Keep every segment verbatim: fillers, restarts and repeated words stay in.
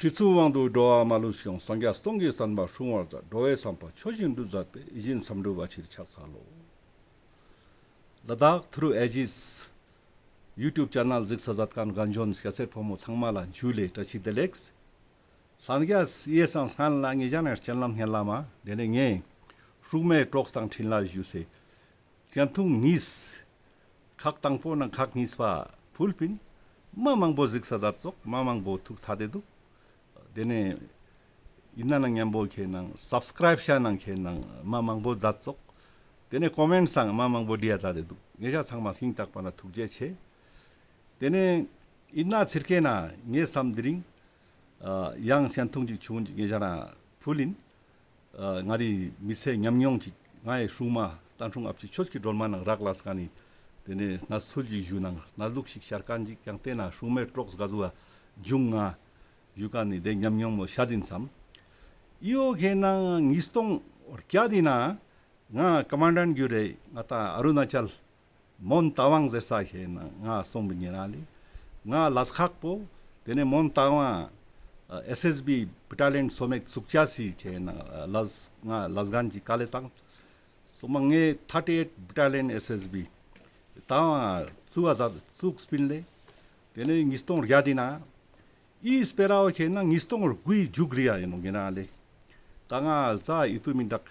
ཁྲི་སྲོང་དབང་དུ་འགྲོ་བ་མ་ལུས་ཤིང་། སངས་རྒྱས་སྟོང་གི་བསྟན་པ་སྲུང་བར་མཛད། འགྲོ་བའི་བསམ་པ་ཆོས་བཞིན་དུ་མཛད་པའི། ཡིད་བཞིན་བསམ་འགྲུབ་པ་ཕྱིར་ཕྱག་འཚལ་ལོ། ལ་དྭགས་ཐུ་རུ་ཨེ་ཇིས་ཡུ་ཊུབ་ཅེ་ནལ་གཟིགས་ས་མཛད་མཁན་རྒན་གཞོན་སྐྱ་སེར་ཕོ་མོ་ཚང་མ་ལ་ཇུ་ལེ་བཀྲ་ཤིས་བདེ་ལེགས། ལྷན་རྒྱས་ཡེ་སང་སྔན་ལ་ངེ་ཞ་ནེ་སྤྱན་ལམ་སྙན་ལ་མ་དེ་ནེ་ངེ་སྲུང་མའི་གྲོགས་དང་འཕྲིན་ལས་ཞུས་སེ་སྐྱན་ཐུང་གཉིས། ཁག་དང་པོ་ནང་ཁག་གཉིས་པ་ཕུལ་པིན། མ་མང་པོ་གཟིགས་ས་མཛད་ཙོག་མ་མང་པོ་ཐུགས་ཚ་དེ་འདུག་དེ་ནེ་ཡིན་ན་ནང་མཉམ་པོ་ཁེ་ནང་སབ་སི་ཀ་རའིབ་ཤ་ནང་ཁེ་ནང་མ་མང་པོ་མཛད་ཙོག་དེ་ནེ་ཀོ་མེན་ཊ་སང་མ་མང་པོ་བྲིའ་ཚ་དེ་འདུག་ངེ་ཞ་ཚང་མ་སྙིང་ཐག་པ་ནེ་ཐུགས་རྗེ་ཆེ། དེ་ནེ་ཡིན་ན་ཚིར་ཁེ་ན་ངེ་སམ་དེ་རིང་ཡང་སྤྱན་ཐུང་ཅིག་ཆུང་ཅིག་ངེ་ཞ་ན་ཕུལ་ཡིན། ཨ་ང་རི་མི་ཚེ་ཉམས་མྱོང་ཅིག་ང་ཡི་སྲུང་མ་བསྟན་སྲུང་ཨ་ཕྱི་ཆོས་ཀྱི་སྒྲོལ་མ་ནང་རག་ལས་ཀ་ནི་དེ་ནེ་གནས་ཚུལ་ཅིག་ཞུ་ནང་གནས་ལུགས་ཤིག་ཤར་མཁན་ཅིག་ཡང་དེ་ན་སྲུང་མའི་གྲོགས་ག་ཟུག་ཨ་འབྱུང་ང་ཞུ་མཁན་ནི་དེ་ཉམས་མྱོང་མོ་ཤད་ཡིན་སམ། ཨི་བོ་ཁེ་ནང་ཉིས་སྟོང་བརྒྱད་དི་ནང་ང་ཀ་མན་ཌན་གྱུར་རེ་ང་ཏང་ཨ་རུ་ན་ཅལ་མོན་རྟ་དབང་ཟེར་ས་ཁེ་ནང་ང་སོང་པིན་ཉེ་རང་ལེ། ང་ལས་ཁག་པོ་དེ་ནེ་མོན་རྟ་དབང་ཨེས་ཨེས་བི་བི་ཊ་ལི་ཡན་སོ་མེག་ཚུགས་ཅེས་སི་ཁེ་ནང་ལས་ང་ལས་འགན་ཅིག་ག་ལེ་བཏང་། སོ་མ་ངེ་ཐར་ཊི་ཨེཊ་བི་ཊ་ལི་ཡན་ཨེས་ཨེས་བི་རྟ་དབང་ཚུགས་ཨ་ཟ་ཚུགས་པིན་ལེ། དེ་ནེ་ཉིས་སྟོང་བརྒྱད་དི་ནང་ཨི་སྤེ་ར་བོ་ཁེ་ནང་ཉིས་སྟོང་དགུའི་མཇུག་རི་ཡ་ཡིན་ནོག་ཉེ་རང་ལེ། ད་ང་ལ་ཙ་ཡིད་དུ་མི་འདུག་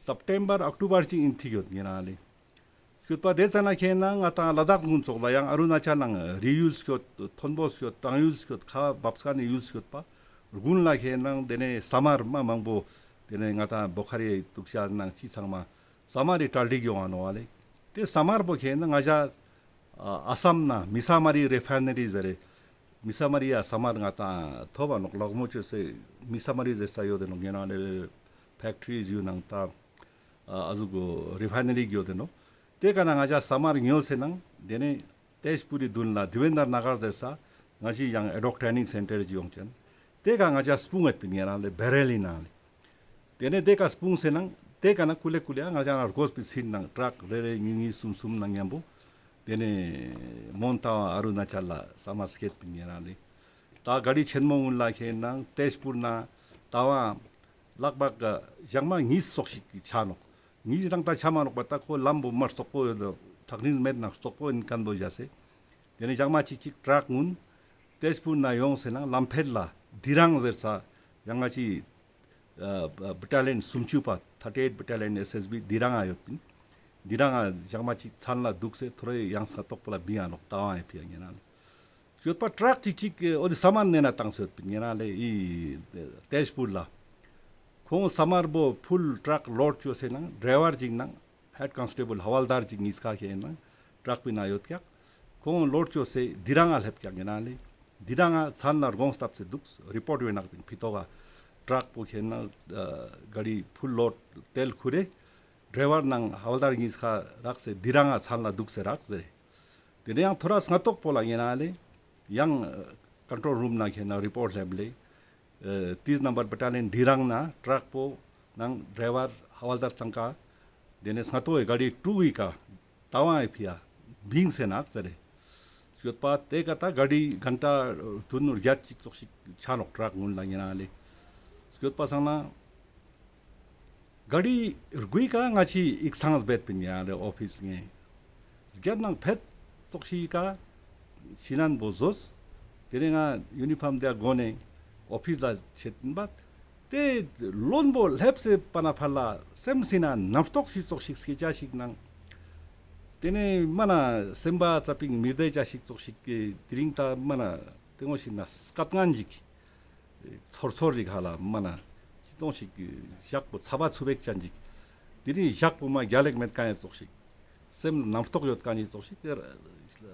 སེབ་ཊེམ་བར་ཨོག་ཊོ་བར་ཅིག་ཡིན་ཐིག་ཡོད་ཉེ་རང་ལེ། སྐྱོད་པ་དེ་ཙ་ན་ཁེ་ནང་ང་ཏང་ལ་དྭགས་ལུང་ཙོགས་ལ་ཡང་ཨ་རུ་ན་ཅལ་ནང་རི་ཡུལ་སྐྱོད་མཐོན་པོ་སྐྱོད་གྲང་ཡུལ་སྐྱོད་ཁ་བབས་ཀ་ནི་ཡུལ་སྐྱོད་པ་དགུན་ལ་ཁེ་ནང་དེ་ནེ་ས་མར་མ་མང་པོ་དེ་ནེ་ང་ཏང་བོ་ཁ་རི་དུག་ཤ་ནང་ཅི་ཚང་མ་ས་མར་རི་གྲ་སྒྲིག་ཡོང་ང་ནོག་བ་ལེ། དེ་ས་མར་པོ་ཁེ་ནང་ང་ཞ་ཨ་སམ་ན་མི་ས་མ་རི་རི་ཕའི་ན་རི་ཟེར་རེ། མི་ས་མ་རི་ཡ་ས་མར་ང་ཏང་ཐོབ་བ་ནོག་ལག་མོ་ཅོས་སེ་མི་ས་མ་རི་ཟེར་ས་ཡོད་དེ་ནོག་ཉེ་རང་ལེ། ཕེག་ཊི་རིས་ཡོད་ནང་ཏང་ཨ་ཟུག་གི་རི་ཕའི་ན་རི་ཡོད་དེ་ནོག་དེ་ཀ་ན་ང་ཞ་ས་མར་ཉོས་སེ་ནང་དེ་ནེ་ཏེཇ་པུར་རི་དུན་ལ་དིབ་ཨེན་དར་ན་གར་ཟེར་ས་ང་ཞི་ཡང་ཨེ་ཌོག་ཊྲེ་ནིང་སེན་ཊར་ཅིག་ཡོང་ཅན། དེ་ཀ་ང་ཞ་སྤུངས་ཡོད་པིན་ཉེ་རང་ལེ་བེ་རེལ་ལི་ནང་ལེ། དེ་ནེ་དེ་ཀ་སྤུངས་སེ་ནང་དེ་ཀ་ན་ཀུ་ལེ་ཀུ་ལེ་ང་ཞ་ན་རྒོས་པི་སིན་ནང་ཊྲག་རེ་རེ་གཉིས་གཉིས་གསུམ་གསུམ་ནང་མཉམ་པོ་དེ་ནེ་མོན་རྟ་དབང་ཨ་རུ་ན་ཅལ་ལ་ས་མར་སྐྱེད་པིན་ཉེ་རང་ལེ། ད་ག་རི་ཆེན་མོ་གུན་ལ་ཁེ་ནང་ཏེཇ་པུར་ན་རྟ་དབང་ལག་པ་ཞག་མ་གཉིས་ཙོགས་ཤིག་ཆ་ནོག་གཉིས་ཙོགས་ཤིག་ཆ་མ་ནོག་པ་ད་ཁོ་ལམ་བོ་མ་རྩོག་པོ་ཡོད་ལ་ཐག་རིང་མེད་ན་རྩོག་པོ་ཡིན་མཁན་བོ་བཞག་སེ། དེ་ནེ་ཞག་མ་གཅིག་གཅིག་ཊྲག་གུན་ཏེཇ་པུར་ན་ཡོང་སེ་ནང་ལམ་ཕེད་ལ་དི་རང་ཟེར་ས་ཡང་ང་ཅི་ཨ་བི་ཊ་ལི་ཡན་སུམ་ཅུ་པ་ཐར་ཊི་ཨེཊ་བི་ཊ་ལི་ཡན་ཨེས་ཨེས་བི་དི་རང་ང་ཡོད་པིན། དི་རང་ང་ཞག་མ་གཅིག་མཚན་ལ་དུག་སེ་ཐོ་རེ་ཡང་སྔ་ཏོག་པོ་ལ་བིང་ང་ནོག་རྟ་དབང་ཨེ་ཕི་ཡ་ཉེ་རང་ལེ། སྐྱོད་པ་ཊྲག་གཅིག་གཅིག་འོ་དི་ས་མར་ནེ་ན་བཏང་སེ་ཡོད་པིན་ཉེ་རང་ལེ་ཨི་ཏེཇ་པུར་ལ། ཁོང་ས་མར་བོ་ཕུལ་ཊྲག་ལོཌ་ཅོས་སེ་ནང་ཌྲའི་ཝར་ཅིག་ནང་ཧེཌ་ཀོན་སི་ཊེ་བལ་ཧ་ཝལ་དར་ཅིག་གཉིས་ཀ་ཁེ་ནང་ཊྲག་པི་ན་ཡོད་ཀྱག་ཁོང་ལོཌ་ཅོས་སེ་དི་རང་ང་ལེབས་ཀྱག་ཉེ་རང་ལེ། དི་རང་ང་མཚན་ལ་དགོངས་བཏབ་སེ་དུག་རི་པོརྚ་ཡོད་ནག་པིན་ཕི་ཏོག་ག་ཊྲག་པོ་ཁེ་ནང་ག་རི་ཕུལ་ལོཌ་ཏེལ་ཁུ་རེ། ཌྲའི་ཝར་ནང་ཧ་ཝལ་དར་གཉིས་ཀ་རག་སེ་དི་རང་ང་མཚན་ལ་དུག་སེ་རག་ཟེར། དེ་ནེ་ཡང་ཐོ་རེ་སྔ་ཏོག་པོ་ལ་ཉེ་རང་ལེ། ཡང་ཀོན་ཊྲོལ་རུམ་ནང་ཁེ་ནང་རི་པོརྚ་ལེབས་ལེ། ཨ་ཏིས་ནམ་བར་བི་ཊ་ལི་ཡན་དི་རང་ང་ཊྲག་པོ་ནང་ཌྲའི་ཝར་ཧ་ཝལ་དར་ཚང་ཀ། དེ་ནེ་སྔ་ཏོག་གི་ག་རི་ཀྲུག་གི་ཀ་རྟ་དབང་ཨེ་ཕི་ཡ་བིང་སེ་ནག་ཟེར་རེ། སྐྱོད་པ་དེ་ཀ་ད་ག་རི་གན་ཊ་དུན་བརྒྱད་ཅིག་ཙོགས་ཤིག་ཆ་ནོག་ཊྲག་གུན་ལ་ཉེ་རང་ལེ། སྐྱོད་པ་སང་ན་ག་རི་དགུའི་ཀ་ང་ཅི་ཡིག་ཚང་སྦད་པིན་ཡ་ལེ་ཨོ་ཕིས་ངེ། བརྒྱད་ནང་ཕེད་ཙོགས་ཤིག་ག་ཕྱི་ནང་བོ་ཟོས། དེ་ནེ་ང་ཡུ་ནི་ཕོམ་དེ་གོན་ནེ་ཨོ་ཕིས་ལ་ཆེད་པ། དེ་ལོན་པོ་ལེབས་སེ་པ་ན་ཕར་ལ་སེམས་སི་ན་རྣམ་རྟོག་ཤིག་ཙོགས་ཤིག་སྐྱེ་ཅེས་ཤིག་ནང་། དེ་ནེ་མ་ན་སེམས་པ་ཙ་པིག་མི་བདེ་ཅེས་ཤིག་ཙོགས་ཤིག་གི་དེ་རིང་ད་མ་ན་དེ་ངོ་ཤིག་ན་སྐད་ངན་ཅིག་ཚོར་ཚོར་རིག་ཧ་ལ་མ་ན་ཅི་ཏོང་ཞིག་ཞག་པོ་ཚ་བ་ཚུབ་པེག་ཅན་ཅིག་དེ་རིང་ཞག་པོ་མ་རྒྱལ་ལེགས་མེད་ཀ་ཡ་ཙོགས་ཤིག་སེམས་རྣམ་རྟོག་ཡོད་ཀ་ནི་ཙོགས་ཤིག་དེ་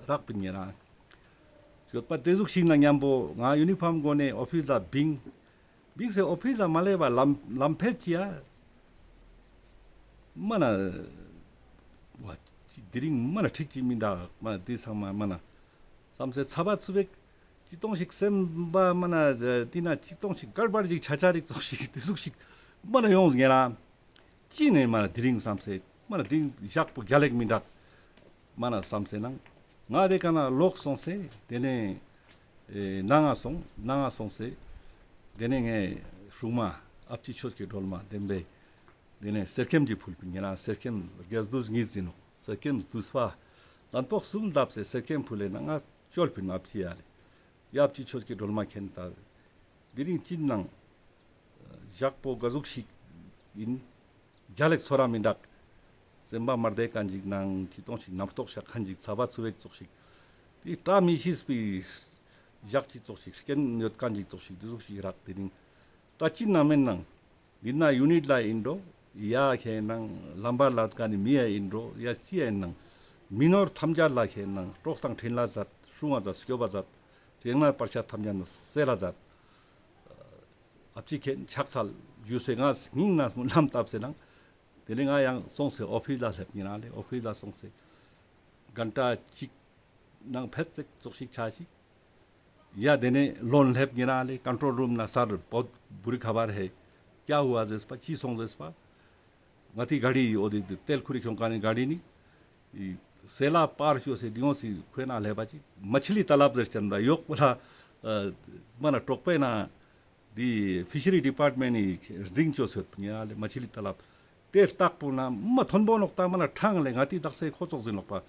རག་པིན་ཉེ་རང་། ཡོད་པ་དེ་ཟུག་ཤིག་ན་མཉམ་པོ་ང་ཡུ་ནི་ཕོམ་གོན་ནེ་ཨོ་ཕིས་ལ་བིང་། བིང་སེ་ཨོ་ཕིས་ལ་མ་ལེབས་པ་ལམ་ལམ་ཕེད་ཅི་ཡ། མ་ན་བ་ཅི་དེ་རིང་མ་ན་ཁྲིག་ཅིག་མི་འདུག་མ་དེ་ཚང་མ་མ་ན་བསམ་སེ་ཚ་བ་ཚུབ་པེག་ཅི་ཏོང་ཞིག་སེམས་པ་མ་ན་དེ་ན་ཅི་ཏོང་ཞིག་གར་བར་ཞིག་ཆ་ཆ་རིག་ཙོགས་ཤིག་དེ་ཟུག་ཤིག་མ་ན་ཡོང་ངེ་རང་། ཅི་ནེ་མ་ན་དེ་རིང་བསམ་སེ་མ་ན་དེ་རིང་ཞག་པོ་རྒྱལ་ལེགས་མི་འདུག་མ་ན་བསམ་སེ་ནང་ང་དེ་ཀ་ན་ལོག་སོང་སེ་དེ་ནེ་ཨེ་ནང་ང་སོང་ནང་ང་སོང་སེ་ དེ་ནས་ངས་སྲུང་མ་ཨ་ཕྱི་ཆོས་ཀྱི་སྒྲོལ་མ་བདེན་པའི་དེ་ནས་གསེར་སྐྱེམས་ཀྱི་ཕུལ་པིན། ཡིན་ན་གསེར་སྐྱེམས་རྒྱས་བསྡུས་གཉིས་ཡིན་ནོག། གསེར་སྐྱེམས་བསྡུས་པ་ལན་ཕོག་གསུམ་བཏབ་སྟེ་གསེར་སྐྱེམས་ཕུལ་ལེ་ན་ང་བཅོལ་པིན། ཨ་ཕྱི་ཡ་ལེ། ཡ་ཨ་ཕྱི་ཆོས་ཀྱི་སྒྲོལ་མ་མཁྱེན་ད། དེ་རིང་ཅི་ནང་ཞག་པོ་ག་ཟུག་ཞིག་ཡིན། རྒྱལ་ལེགས་ཚོར་ར་མི་འདུག། སེམས་པ་མ་བདེ་མཁན་ཅིག་ནང་ཅི་གཏོང་ཞིག་རྣམ་རྟོག་ཤ་མཁན་ཅིག་ཚ་བ་ཚུ་བེག་ཙོགས་ཤིག། དེ་བཀྲ་མི་ཤིས་པའི་ཞག་ཅིག་ཙོགས་ཤིག། རྐྱེན་ཡོད་མཁན་ཅིག་ཙོགས་ཤིག། དེ་ཟུག་ཤིག་རག། དེ་རིང་ད་ཅི་ནང་མེན་ནང་། ཡིན་ན་ཡུ་ནིཊ་ལ་ཡིན་འགྲོ། ཡ་ཁེ་ནང་ལམ་བར་ལ་ཀ་ནི་མི་ཡ་ཡིན་འགྲོ། ཡ་ཅི་ཡ་ཡིན་ནང་། མི་ནོར་ཐམས་ཅད་ལ་ཁེ་ནང་གྲོགས་དང་འཕྲིན་ལ་མཛད། སྲུང་བ་མཛད། སྐྱོབ་པ་མཛད། དེ་ན་བར་ཆད་ཐམས་ཅད་ནི་སེལ་ལ་མཛད། ཨ་ཕྱི་ཁེན་ཕྱག་འཚལ་ཞུས་སེ་ང་སྙིང་ནས་སྨོན་ལམ་བཏབ་སེ་ནང་། དེ་ནས་ང་ཡང་སོང་སེ་ཨོ་ཕིས་ལ་སླེབས། ཡིན་ན་ལེ་ཨོ་ཕིས་ལ་སོང་སེ་གན་ཊ་གཅིག་ནང་ཕེད་ཙེག་ཙོགས་ཤིག་ཆ་ཞིག། ཡ་དེ་ནས་ལོན་སླེབས། ཡིན་ན་ལེ་ཀོན་ཊྲོལ་རུམ་ན་སར་བོད་བུ་རི་ཁ་བར་ཧེ་ཀྱ་ཧུ་ཨ་ཟེར་པ་ཅི་སོང་ཟེར་པ། ང་ཏི་ག་རི་འོ་དེ་དེ་ཏེལ་ཁུ་རི་ཁྱོང་ཀ་ནི་ག་རི་ནི་སེ་ལ་པར་ཅོས་སེ་དེ་ཡོང་སེ་ཁོའི་ནང་སླེབས་པ་ཅིག་མ་ཆི་ལི་ཏ་ལབ་ཟེར་ཅན་ད་ཡོག་པོ་ལ་མ་ན་གྲོགས་པོའི་ནང་དེ་ཕི་ཤི་རི་ཌི་པར་ཊ་མེན་ཊ་ནི་རྫིང་ཅོས་ཡོད་པིན། ཡིན་ན་ལེ་མ་ཆི་ལི་ཏ་ལབ་དེ་ལྟག་པོ་ན་མ་མཐོན་པོ་ནོག། ད་མ་ན་ཁྲང་ལེ་ང་ཏི་དག་སེ་ཁོ་ཙོགས་ཟིན་ནོག་པ།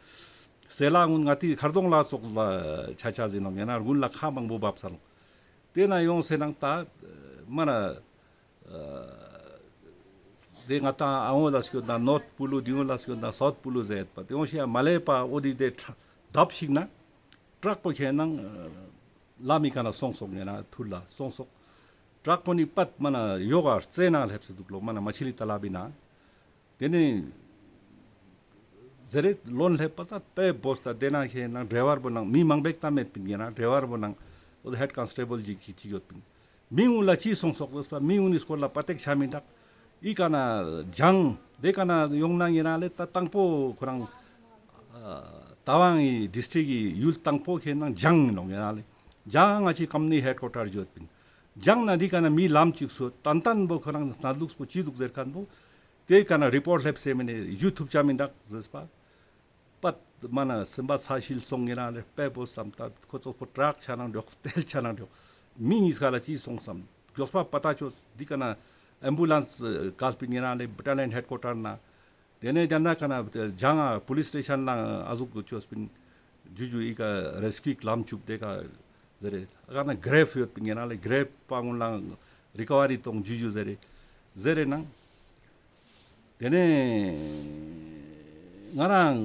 སེ་ལ་གུན་ང་ཏི་ཁར་དོང་ལ་ཙོགས་ལ་ཆ་ཆ་ཟིན་ནོག། ཡིན་ན་གུན་ལ་ཁ་མང་པོ་བབས་ས་ནོག། དེ་ན་ཡོང་སེ་ནང་ད་མ་ན་དེ་ང་ཏང་ཨ་འོ་ལ་སྐྱོད་ན་ནོརྠ་པུ་ལུ། དེ་འོ་ལ་སྐྱོད་ན་སའུཐ་པུ་ལུ་ཟེར་པ། དེ་འོ་ཤི་ཡ་མ་ལེ་པ་འོ་དེ་དེ་ཁྲ་བརྡབ་ཤིག་ན་ཀྲག་པོ་ཁེ་ནང་ལ་མི་ཀ་ན་སོང་སོང་། ཡིན་ན་ཐུར་ལ་སོང་སོང་། ཀྲག་པོ་ནི་པད་མ་ན་ཡོག་ག་རྩེ་ནང་སླེབས་སེ་འདུག་ལོ། མ་ན་མ་ཆི་ལི་ཏ་ལ་བི་ན། དེ་ནས་ཟེར་རེ་ལོན་སླེབས་པ་ད་དཔེ་བོས་ད། དེ་ན་ཁེ་ནང་ཌྲའི་བར་པོ་ནང་མི་མང་པེག་ཏ་མེད་པིན། ཡིན་ན་ཌྲའི་བར་པོ་ནང་འོ་ཧེཌ་ཀོན་སི་ཊེ་བལ་ཅིག་ཅིག་ཡོད་པིན། མི་གུན་ལ་ཅི་སོང་སོག་ཟེར་པ། མི་གུན་ནི་སྐོར་ལ་པ་ཏེག་ཆ་མི་འདུག། ཨི་ཀ་ན་ཇང་དེ་ཀ་ན་ཡོང་ན་ཡིན་ན་ལེ་ད་དང་པོ་ཁོ་རང་ཨ་ཏ་ཝང་གི་ཌིས་ཊྲིཀ་གི་ཡུལ་དང་པོ་ཁེ་ནང་ཇང་ཡིན་ནོག། ཡིན་ན་ལེ་ཇང་ང་ཅི་ཀམ་ནི་ཧེཌ་ཀོར་ཊར་ཡོད་པིན། ཇང་ན་འདི་ཀ་ན་མི་ལམ་ཅིག་སོ་ཏན་ཏན་པོ་ཁོ་རང་ན་ལུགས་པོ་ཅི་འདུག་ཟེར་མཁན་པོ། དེ་ཀ་ན་རི་པོརྚ་སླེབས་སེ་མེ་ནེ་ཞུ་ཐུབ་ཆ་མི་འདུག་ཟེར་པ། པད་མ་ན་སེམས་པ་ཚ་ཤིལ་སོང་། ཡིན་ན་ལེ་དཔེ་བོས་སམ་ད་ཁོ་ཚོ་པོ་ཀྲག་ཆ་ནང་འགྲོ། ཏེལ་ཆ་ནང་འགྲོ། མི་གཉིས་ཀ་ལ་ཅི་སོང་སམ། མགྱོགས་པ་པ་ཏ་ཅོས། འདི་ཀ་ན་ཨེམ་བུ་ལེནས་ཀལ་པིན། ཡིན་ན་ལེ་བྷ་ཊ་ལི་ཡན་ཧེཌ་ཀོར་ཊར་ན། དེ་ནས་ཀྱང་ན་ཀ་ན་ཇང་ང་པུ་ལིས་སི་ཊེ་ཤན་ནང་ཨ་ཟུག་ཅོས་པིན། ཇུ་ཇུ་ཨི་ཀ་རེས་ཀིའུ་ལམ་ཅུག་དེ་ཀ་ཟེར་རེ། ཨ་ཀ་ན་གྲེབ་ཡོད་པིན། ཡིན་ན་ལེ་གྲེབ་པ་གུན་ལ་རི་ཀ་བ་རི་གཏོང་ཇུ་ཇུ་ཟེར་རེ་ཟེར་རེ་ནང་། དེ་ནས་ང་རང་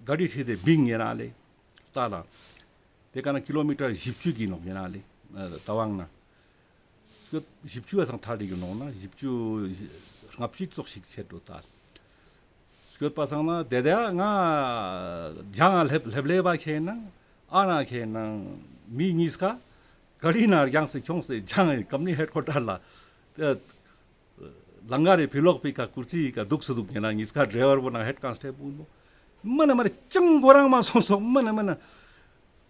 ག་རི་ཁྲིད་དེ་བིང་། ཡིན་ན་ལེ་ལྟ་ལ་དེ་ཀ་ན་ཀི་ལོ་མི་ཊར་བཞི་བཅུ་གི་ནོག། ཡིན་ན་ལེ་ཏ་ཝང་ན་སྐྱོད་བཞི་བཅུ་བ་སང་ཐག་རིང་གི་ནོག་ན་བཞི་བཅུ་ལྔ་བཅུ་ཙོགས་ཤིག་ཆེད་དུ་ལྟ་སྐྱོད་པ་སང་ན་དེ་དེ་ང་ཇང་ང་ལེབ་ལེབ་ལེ་བ་ཁེ་ནང་ཨ་ན་ཁེ་ནང་མི་གཉིས་ཀ་ག་རི་ནང་རྒྱང་སེ་ཁྱོངས་སེ་ཇང་ངི་ཀམ་ནི་ཧེཌ་ཀོར་ཊར་ལ་ལང་ག་རེ་ཕི་ལོག་པི་ཀ་ཀུར་སི་ཀ་དུག་སེ་དུག། ཉེ་ན་ཉིས་ཀ་ཌྲའི་བར་བོ་ནང་ཧེཌ་ཀོན་སི་ཊེ་བལ་བོ་མ་ན་མ་ན་ཅང་ཁོ་རང་མ་སོང་སོང་། མ་ན་མ་ན་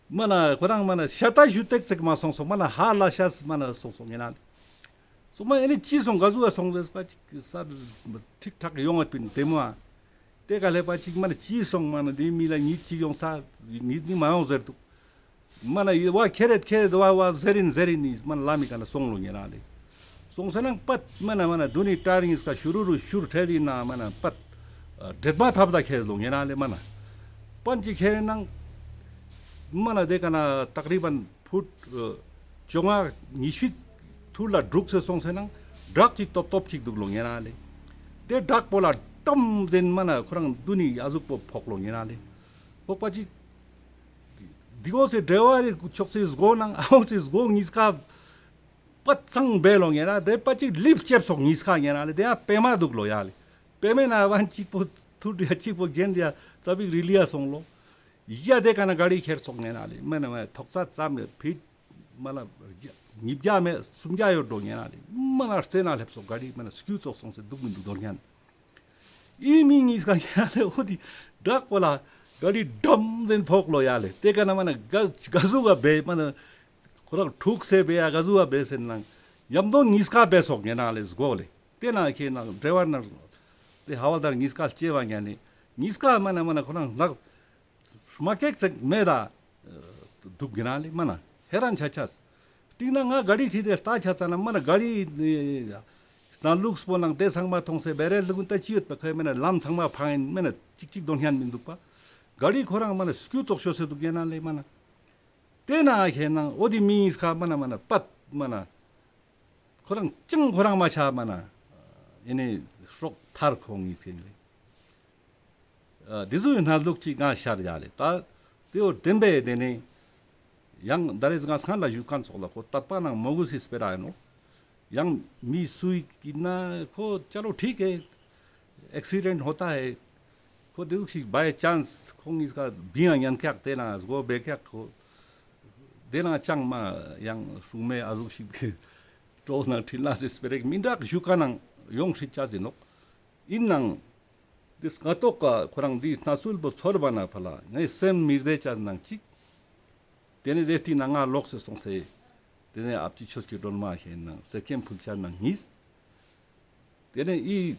མ་ན་ཁོ་རང་མ་ན་ཤ་ཏ་ཞུ་ཏེག་ཙེག་མ་སོང་སོང་། མ་ན་ཧ་ལ་ཤ་མ་ན་སོང་སོང་ཉེ་ན་ལེ། སོང་མ་ཨེ་ནི་ཅི་སོང་ག་ཟུག་སོང་ཟེར་པ་ཅིག་ས་ཐིག་ཐག་ཡོང་བ་པིན་དེ་མོ་ཨ། དེ་ག་ལེ་པ་ཅིག་མ་ན་ཅི་སོང་མ་ན་དེ་མི་ལ་ཉིད་ཅིག་ཡོང་ས་ཉིད་ནི་མ་ཡོང་ཟེར་དུག། མ་ན་ཡི་བ་ཁེ་རེད་ཁེ་རེད་བ་བ་ཟེར་ཨིན་ཟེར་ཨིན་ནི་མ་ན་ལ་མི་ཀ་ན་སོང་ལོ་ཉེ་ན་ལེ། སོང་སེ་ནང་པད་མ་ན་མ་ན་དུ་ནི་ཏྲར་ཉིས་ཀ་ཤུ་རུ་རུ་ཤུར་ཁྲེ་ལི་ན་མ་ན་པད་འདྲེད་མ་ཐབ་ད་ཁེ་ལོ་ཉེ་ན་ལེ། མ་ན་པན་ཅི་ཁེ་ནང་མ་ན་དེ་ཀ་ན་ཏག་རི་བན་ཕུཊ་བཅོ་ལྔ་ཉི་ཤུ་ཐུར་ལ་དྲུག་སེ་སོང་སེ་ནང་བྲག་ཅིག་ཏོབ་ཏོབ་ཅིག་དུག་ལོ་ཉེ་ན་ལེ། དེ་བྲག་པོ་ལ་ཏམ་ཟེན་མ་ན་ཁོ་རང་དུ་ནི་ཨ་ཟུག་པོ་ཕོག་ལོ་ཉེ་ན་ལེ། ཕོག་པ་ཅིག་དེ་གོ་སེ་ཌྲའི་བར་རི་ཆོག་སེ་སྒོ་ནང་ཨ་འོ་སེ་སྒོ་ཉིས་ཀ་པད་ཚང་བེ་ལོ་ཉེ་ན་དེ་པ་ཅིག་ལིབ་ཅེབ་སོག་ཉིས་ཀ་ཉེ་ན་ལེ། དེ་ཡང་པེ་མ་དུག་ལོ་ཡ་ལེ། པེ་མེ་ན་བན་ཅིག་པོ་ཐུར་དེ་ཡ་ཅིག་པོ་གྱེན་དེ་ཡ་ཙ་པིག་རི་ལི་ཡ་སོང་ལོ། ཡ་དེ་ཀ་ན་ག་རི་ཁེར་སོག་ཉེ་ན་ལེ། མེ་ན་མེ་ཐོག་ཚ་ཙམ་ཕིཊ་མ་ལ་ཉིས་བརྒྱ་མེ་སུམ་བརྒྱ་ཡོད་འགྲོ་ཉེ་ན་ལེ། མ་ན་རྩེ་ན་ལེབ་སོག་ག་རི་མ་ན་སྐྱུ་ཙོག་སོང་སེ་དུག་མི་དུག་དོར་ཉན། ཨི་མི་ཉིས་ཀ་ཉེ་ན་ལེ་འོ་དི་བྲག་པོ་ལ་ག་རི་ཌམ་ཟེན་ཕོག་ལོ་ཡ་ལེ། དེ་ཀ་ན་མ་ན་ག་ག་ཟུག་ག་བེ་མ་ན་ཁོ་རང་འཁྲུག་སེ་བེ་ཡ་ག་ཟུག་ག་བེ་སེ་ནང་ཡམ་དོ་ཉིས་ཀ་བེ་སོག་ཉེ་ན་ལེ་སྒོ་ལེ། དེ་ན་ཁེ་ནང་ཌྲའི་བར་ན་དེ་ཧ་བལ་དར་ཉིས་ཀ་ལྕེ་བ་ཉན་ནི་ཉིས་ཀ་མ་ན་མ་ན་ཁོ་རང་ལག་མ་ཀེག་ཙེག་མེད་ད་དུག་གི་ན་ལེ། མ་ན་ཧེ་རན་ཆ་ཆས། ཏིང་ན་ང་ག་རི་ཁྲིད་དེ་ལྟ་ཆ་ཙ་ན་མ་ན་ག་རི་ནང་ལུགས་པོ་ནང་དེ་ཚང་མ་མཐོང་སེ་བེ་རེལ་ལུག་ད་ཅི་ཡོད་པ་ཁོའི་མ་ན་ལམ་ཚང་མ་ཕང་ཡིན་མ་ན་ཅིག་ཅིག་དོན་ཧན་མི་འདུག་པ། ག་རི་ཁོ་རང་མ་ན་སྐྱུ་ཙོག་ཤོ་སེ་འདུག་ཡིན་ན་ལེ་མ་ན། དེ་ན་ཁེ་ནང་འོ་དེ་མི་ཡིས་ཁ་མ་ན་མ་ན་པད་མ་ན། ཁོ་རང་ཅང་ཁོ་རང་མ་ཆ་མ་ན། ཡིན་ནི་སྲོག་ཐར་ཁོང་ངིས་ཁེ་ལེ། ཨ་དེ་ཟུག་གི་གནས་ལུགས་ཅིག་ང་ཤར་ཡ་ལེ། ད་དེ་འོ་བདེན་པའི་དེ་ནི་ཡང་ད་རེས་ང་སང་ལ་ཞུ་མཁན་ཙོགས་ལ་ཁོ་དད་པ་ནང་མོས་གུས་སི་སྤེ་ར་ཡིན་ནོ། ཡང་མི་སུ་ཡིན་ན་ཁོ་ཅ་ལོ་ཁྲིག་གེ་ཨེག་སི་ཌེན་ཧོ་ཏ་ཧེ། ཁོ་དེ་ཟུག་ཞིག་བའི་ཅཱནས་ཁོང་ངིས་ཀ་བིང་ཡང་ཉན་ཀྱག་དེ་ན་སྒོ་བེ་ཀྱག་ཁོ། དེ་ན་ཅང་མ་ཡང་སྲུང་མའི་ཨ་ཟུག་ཞིག་གྲོགས་ནང་ཁྲིད་ལ་སི་སྤེ་ར་མི་འདྲ་ཞུ་མཁན་ནང་ཡོང་ཁྲིད་ཅ་ཟིན་ནོ། ཡིན་ནང་། དེ་སྔ་ཏོག་ག་ཁོ་རང་འདི་གནས་ཚུལ་པོ་ཚོར་བ་ན་ཕ་ལ་ངའི་སེམས་མི་བདེ་ཅ་ནང་གཅིག་དེ་ནས་དེ་སྟེང་ན་ང་ལོག་སེ་སོང་སེ། དེ་ནས་ཨ་ཕྱི་ཆོས་ཀྱི་སྒྲོན་མ་ཞེས་ནང་གསེར་སྐྱེམས་ཕུལ་ཆ་ནང་གཉིས། དེ་ནས་ཨི་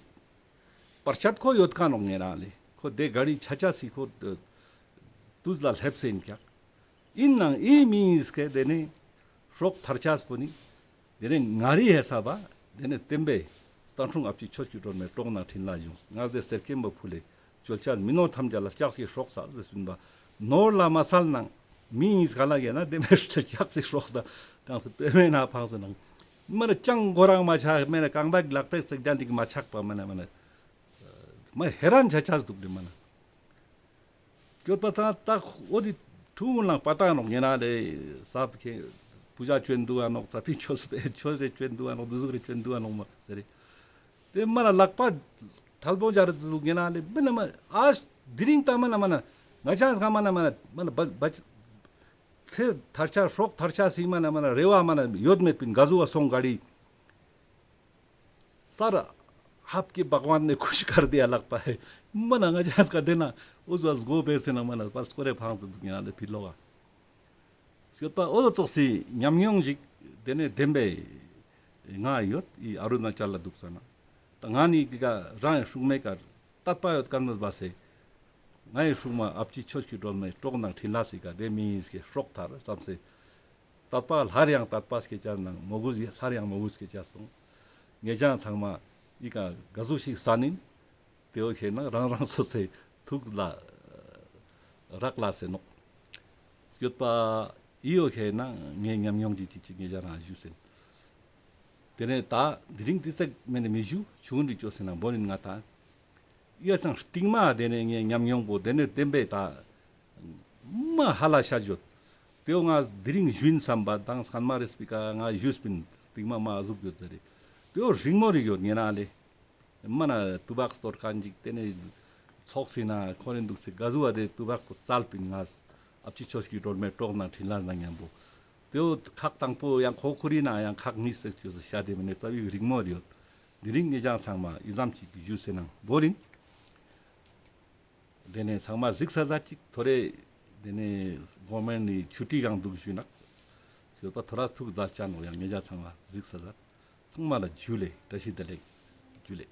པར་ཆད་ཁོ་ཡོད་ཀ་ནོག་ངེ་རང་ལེ། ཁོ་དེ་ག་རི་ཆ་ཆ་སི་ཁོ་དུས་ལ་སླེབས་སེ་ཡིན་ཀྱག་ཡིན་ནང་ཨི་མི་ཡིས་ཀེ་དེ་ནས་སྲོག་ཐར་ཆས་པོ་ནི། དེ་ནས་ང་རི་ཧེ་ས་བ། དེ་ནས་བསྟན་པའི་བསྟན་སྲུང་ཨ་ཕྱི་ཆོས་ཀྱི་སྒྲོན་མའི་གྲོགས་ནང་ཁྲིད་ལ་བྱུང་། ང་དེ་གསེར་སྐྱེམས་པོ་ཕུལ་ལེ། བཅོལ་ཆ་མི་ནོར་ཐམས་ཅད་ལ་ལྕགས་སི་སྲོག་ས་རེ་སུན་པ། ནོར་ལ་མ་སལ་ནང་མི་ཡིས་ག་ལ་གེ་ན་དེ་མེད་ལྕགས་སི་སྲོག་ས་དང་སུ་དེ་མེད་ན་ཕངས་སེ་ནང་། མ་ན་ཅང་གོ་རང་མ་ཆག་མེད་ན་རྐང་པ་ལག་པའི་ཚིག་ཅན་དེ་གི་མ་ཆག་པ་མ་ན་མ་ན། མ་ཧེ་རན་ཆ་ཆ་འདུག་དེ་མ་ན། སྐྱོད་པ་ཙང་ཏག་འོ་དེ་ཁྲུང་ལང་པ་ཏང་ནོག་ཉེ་ན་ལེ། ས་ཕི་ཁེ་པུ་ཇ་ཅོན་དུ་ཨ་ནོག་ས་ཕི་ཆོས་པེ་ཆོས་རེ་ཅོན་དུ་ཨ་ནོག་དུ་ཟུག་རེ་ཅོན་དུ་ཨ་ནོག་མ་ཟེར་རེ། དེ་མ་ན་ལག་པ་ཐལ་པོ་འཇར་དུ་ཟུག་ཉེ་ན་ལེ་མི་ན་མ་ཨ་དེ་རིང་ཏ་མ་ན་མ་ན་ང་ཅང་སྐ་མ་ན་མ་ན་མ་ན་བ་བ་ཚེ་ཐར་ཆ་སྲོག་ཐར་ཆ་སི་མ་ན་མ་ན་རེ་བ་མ་ན་ཡོད་མེད་པིན་ག་ཟུག་བ་སོང་ག་རི། སར་ཧབ་ཀྱི་བག་ཝན་ནེ་ཁུ་ཤི་ཀར་དེ་ཡ་ལག་པ་ཧེ། མ་ན་ང་ཅག་སྐ་དེ་ན་འུ་ཟོ་སྒོ་བེ་སེ་ན་མ་ན་པར་སྐོར་རེ་ཕངས་སུ་འདུག་ཉེ་ན་ལེ་ཕི་ལོག་ག་སྐྱོད་པ་འོ་ཙོགས་སི་ཉམས་མྱོང་ཞིག་དེ་ནས་བདེན་པའི་ང་ཡོད་ཨི་ཨ་རུ་ན་ཅལ་ལ་འདུག་ས་ན། ད་ང་ནི་གི་ག་རང་ཡང་སྲུང་མེད་ཀ་དད་པ་ཡོད་ཀ་ནོ་བ་སེ། ང་ཡི་སྲུང་མ་ཨ་ཕྱི་ཆོས་ཀྱི་སྒྲོན་མེ་གྲོགས་ནང་ཁྲིད་ལ་སི་ཀ་དེ་མི་ཡིས་ཀྱི་སྲོག་ཐར་བསམ་སེ། དད་པ་སླར་ཡང་དད་པ་སྐྱེ་ཅ་ནང་མོས་གུས་སླར་ཡང་མོས་གུས་སྐྱེ་ཅ་སོང་། ངེ་ཅང་ཚང་མ་ཨི་ཀ་ག་ཟུག་ཞིག་ས་ནིན། དེ་འོ་ཁེ་ན་རང་རང་སོ་སོའི་ཐུགས་ལ་རག་ལ་སེ་ནོག་སྐྱོད་པ་ཨི་འོ་ཁེ་ན་ངའི་ཉམས་མྱོང་གི་ཅིག་ཅིག་ངེ་ཅང་རང་ཞུ་སེན། དེ་ནས་ད་དེ་རིང་དེ་ཚེག་མེ་ནས་མི་ཞུ་ཆུང་འདྲི་ཅོ་སེ་ན་བོ་ནིན་ང་ད། ཡ་སང་སྟིང་མ་དེ་ནས་ངའི་ཉམས་མྱོང་པོ་དེ་ནས་བདེན་པའི་ད་མ་ཧ་ལ་ཤ་ཇོད། དེའོ་ང་དེ་རིང་ཞུ་ཡིན་བསམ་པ་དང་སྔན་མ་རེས་པི་ཀ་ང་ཞུས་པིན་སྟིང་མ་མ་ཟུག་ཡོད་ཟེར་རེ། དེའོ་རིང་མོ་རིག་ཡོད་ཉེ་ན་ལེ། མ་ན་ཏུ་བག་སྟོར་ཁན་ཅིག་དེ་ནས་ཚོགས་སི་ན་ཁོ་རེ་འདུག་སེ་ག་ཟུ་བ་དེ་ཏུ་བག་པོ་རྩལ་པིན་ང་ཨ་ཕྱི་ཆོས་ཀྱི་སྒྲོན་མེ་གྲོགས་ནང་ཁྲིད་ལ་ན་མཉམ་པོ། དེའོ་ཁག་དང་པོ་ཡང་ཁོ་ཁུ་རི་ན་ཡང་ཁག་གཉིས་སེ་ཅོས་སེ་ཤ་དེ་མི་ནས་རྩ་བའི་རིང་མོ་རིག་ཡོད། དེ་རིང་ངེ་ཅང་ཚང་མ་ཨི་ཙམ་ཅིག་གི་ཞུ་སེ་ནང་བོ་རིན། དེ་ནས་ཚང་མ་གཟིགས་ས་ཟ་ཅིག་ཐོ་རེ། དེ་ནས་གོ་མེན་ནི་ཆུ་ཊི་གང་འདུག་ཞུ་ནག་ཞུ་པ་ཐོ་ར་ཐུག་ཟ་ཅ་ནོ་ཡང་ངེ་ཅག་ཚང་མ་གཟིགས་ས་ཟ། ཚང་མ་ལ་ཇུ་ལེ་བཀྲ་ཤིས་བདེ་ལེགས། ཇུ་ལེ།